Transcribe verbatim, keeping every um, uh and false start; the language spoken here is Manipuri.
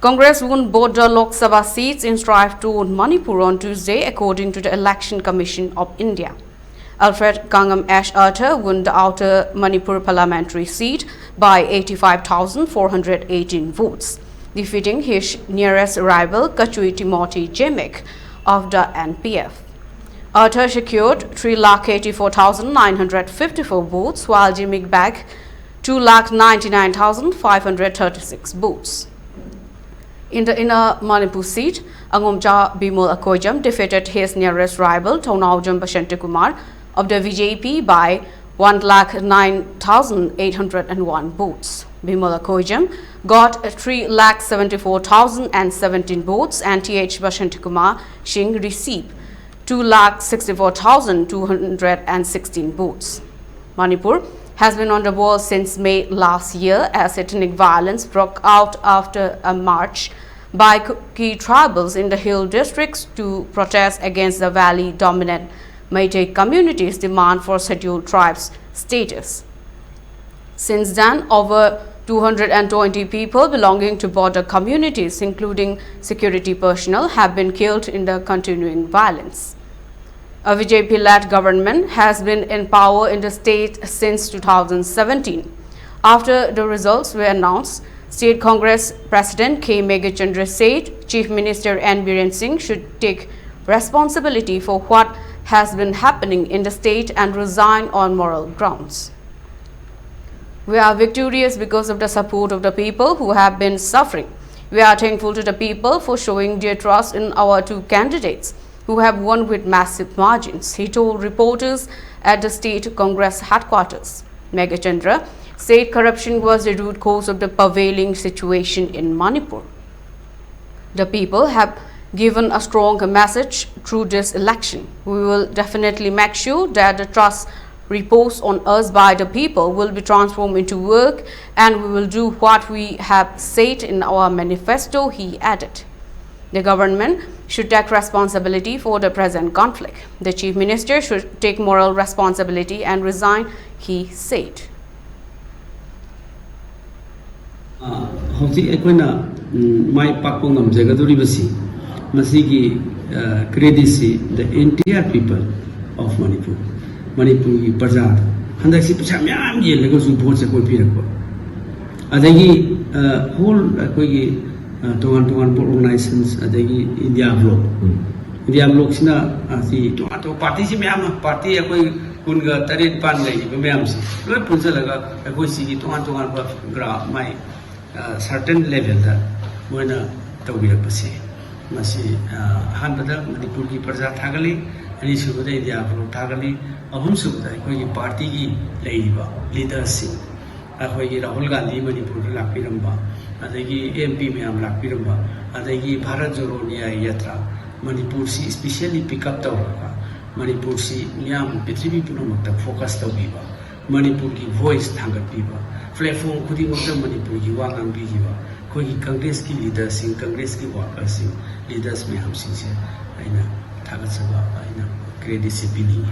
Congress won both the Lok Sabha seats in strife two in Manipur on Tuesday, according to the Election Commission of India. Alfred Kangam Ash Arthur won the Outer Manipur parliamentary seat by eighty-five thousand four hundred eighteen votes, defeating his nearest rival Kachui Timothy Zhimik of the N P F. Arthur secured three lakh eighty-four thousand nine hundred fifty-four votes, while Zhimik bagged two lakh ninety-nine thousand five hundred thirty-six votes. In the Inner Manipur seat, Angomcha Bimol Akoijam defeated his nearest rival, Thounaojam Bashanti Kumar of the B J P, by one lakh nine thousand eight hundred and one votes. Bimol Akoijam got three lakh seventy-four thousand and seventeen votes, and T H Bashanti Kumar Singh received two lakh sixty-four thousand two hundred and sixteen votes. Manipur has been on the ball since May last year, as ethnic violence broke out after a march by Kuki tribals in the hill districts to protest against the valley-dominant Meitei community's demand for Scheduled Tribes status. Since then, over two hundred and twenty people belonging to border communities, including security personnel, have been killed in the continuing violence. A B J P-led government has been in power in the state since two thousand seventeen. After the results were announced, State Congress President K Meghachandra said Chief Minister N Biren Singh should take responsibility for what has been happening in the state and resign on moral grounds. "We are victorious because of the support of the people who have been suffering. We are thankful to the people for showing their trust in our two candidates, who have won with massive margins," he told reporters at the state Congress headquarters. Meghachandra said corruption was the root cause of the prevailing situation in Manipur. "The people have given a strong message through this election. We will definitely make sure that the trust reposed on us by the people will be transformed into work, and we will do what we have said in our manifesto," he added. "The government should take responsibility for the present conflict. The Chief Minister should take moral responsibility and resign," he said. ꯍꯧꯖꯤꯛ ꯑꯩꯈꯣꯏꯅ ꯎꯝ, ꯃꯥꯏ ꯄꯥꯛꯄ ꯉꯝꯖꯒꯗꯧꯔꯤꯕꯁꯤ, ꯃꯁꯤꯒꯤ ꯀ꯭ꯔꯦꯗꯤꯠꯁꯤ the entire people of Manipur, ꯃꯅꯤꯄꯨꯔꯒꯤ ꯄ꯭ꯔꯖꯥꯗ꯫ ꯍꯟꯗꯛꯁꯤ ꯄꯩꯁꯥ ꯃꯌꯥꯝ ꯌꯦꯜꯂꯒꯁꯨ ꯚꯣꯠꯁꯦ ꯑꯩꯈꯣꯏ ꯄꯤꯔꯛꯄ, ꯑꯗꯒꯤ ꯍꯣꯜ ꯑꯩꯈꯣꯏꯒꯤ ꯑ, ꯇꯣꯉꯥꯟ ꯇꯣꯉꯥꯟꯕ ꯑꯣꯔꯒꯅꯥꯏꯖꯦꯁꯟꯁ, ꯑꯗꯒꯤ ꯏꯟꯗꯤꯌꯥ ꯕ꯭ꯂꯣꯛ, ꯎꯝ꯫ ꯏꯟꯗꯤꯌꯥ ꯕ꯭ꯂꯣꯛꯁꯤꯅ ꯑꯁꯤ ꯇꯣꯉꯥꯟ ꯇꯣꯉꯥꯟꯕ ꯄꯥꯔꯇꯤꯁꯤ ꯃꯌꯥꯝ ꯑꯃ, ꯄꯥꯔꯇꯤ ꯑꯩꯈꯣꯏ ꯀꯨꯟꯒ ꯇꯔꯦꯠ ꯅꯤꯄꯥꯟ ꯂꯩꯔꯤꯕ ꯃꯌꯥꯝꯁꯤ ꯂꯣꯏ ꯄꯨꯟꯁꯤꯜꯂꯒ ꯑꯩꯈꯣꯏ ꯁꯤꯒꯤ ꯇꯣꯉꯥꯟ ꯇꯣꯉꯥꯟꯕ ꯒ꯭ꯔꯥ ꯃꯥꯏ ꯁꯔꯇꯟ ꯂꯦꯚꯦꯜꯗ ꯃꯣꯏꯅ ꯇꯧꯕꯤꯔꯛꯄꯁꯦ, ꯃꯁꯤ ꯑ, ꯑꯍꯥꯟꯕꯗ ꯃꯅꯤꯄꯨꯔꯒꯤ ꯄ꯭ꯔꯖꯥ ꯊꯥꯒꯠꯂꯤ, ꯑꯅꯤꯁꯨꯕꯗ ꯏꯟꯗꯤꯌꯥ ꯕ꯭ꯂꯣꯛ ꯊꯥꯒꯠꯂꯤ, ꯑꯍꯨꯝꯁꯨꯕꯗ ꯑꯩꯈꯣꯏꯒꯤ ꯄꯥꯔꯇꯤꯒꯤ ꯂꯩꯔꯤꯕ ꯂꯤꯗꯔꯁꯤꯡ, ꯑꯩꯈꯣꯏꯒꯤ ꯔꯥꯍꯨꯜ ꯒꯥꯟꯙꯤ ꯃꯅꯤꯄꯨꯔꯗ ꯂꯥꯛꯄꯤꯔꯝꯕ, ꯑꯗꯒꯤ ꯑꯦꯝ ꯄꯤ ꯃꯌꯥꯝ ꯂꯥꯛꯄꯤꯔꯝꯕ, ꯑꯗꯒꯤ ꯚꯥꯔꯠ ꯖꯣꯔꯣ ꯅ꯭ꯌꯥꯌ ꯌꯥꯇ꯭ꯔꯥ, ꯃꯅꯤꯄꯨꯔꯁꯤ specially pick up ꯇꯧꯔꯒ ꯃꯅꯤꯄꯨꯔꯁꯤ ꯃꯤꯌꯥꯝ ꯄ꯭ꯔꯤꯊꯤꯕꯤ ꯄꯨꯝꯅꯃꯛꯇ ꯐꯣꯀꯁ ꯇꯧꯕꯤꯕ, ꯃꯅꯤꯄꯨꯔꯒꯤ ꯚꯣꯏꯁ ꯊꯥꯡꯒꯠꯄꯤꯕ, ꯄ꯭ꯂꯦꯠꯐꯣꯝ ꯈꯨꯗꯤꯡꯃꯛꯇ ꯃꯅꯤꯄꯨꯔꯒꯤ ꯋꯥ ꯉꯥꯡꯕꯤꯈꯤꯕ ꯑꯩꯈꯣꯏꯒꯤ ꯀꯪꯒ꯭ꯔꯦꯁꯀꯤ ꯂꯤꯗꯔꯁꯤꯡ, ꯀꯪꯒ꯭ꯔꯦꯁꯀꯤ ꯋꯥꯀꯔꯁꯤꯡ, ꯂꯤꯗꯔꯁ ꯃꯌꯥꯝꯁꯤꯡꯁꯦ ꯑꯩꯅ ꯊꯥꯒꯠꯆꯕ, ꯑꯩꯅ ꯀ꯭ꯔꯦꯗꯤꯠꯁꯦ ꯄꯤꯅꯤꯡꯉꯤ꯫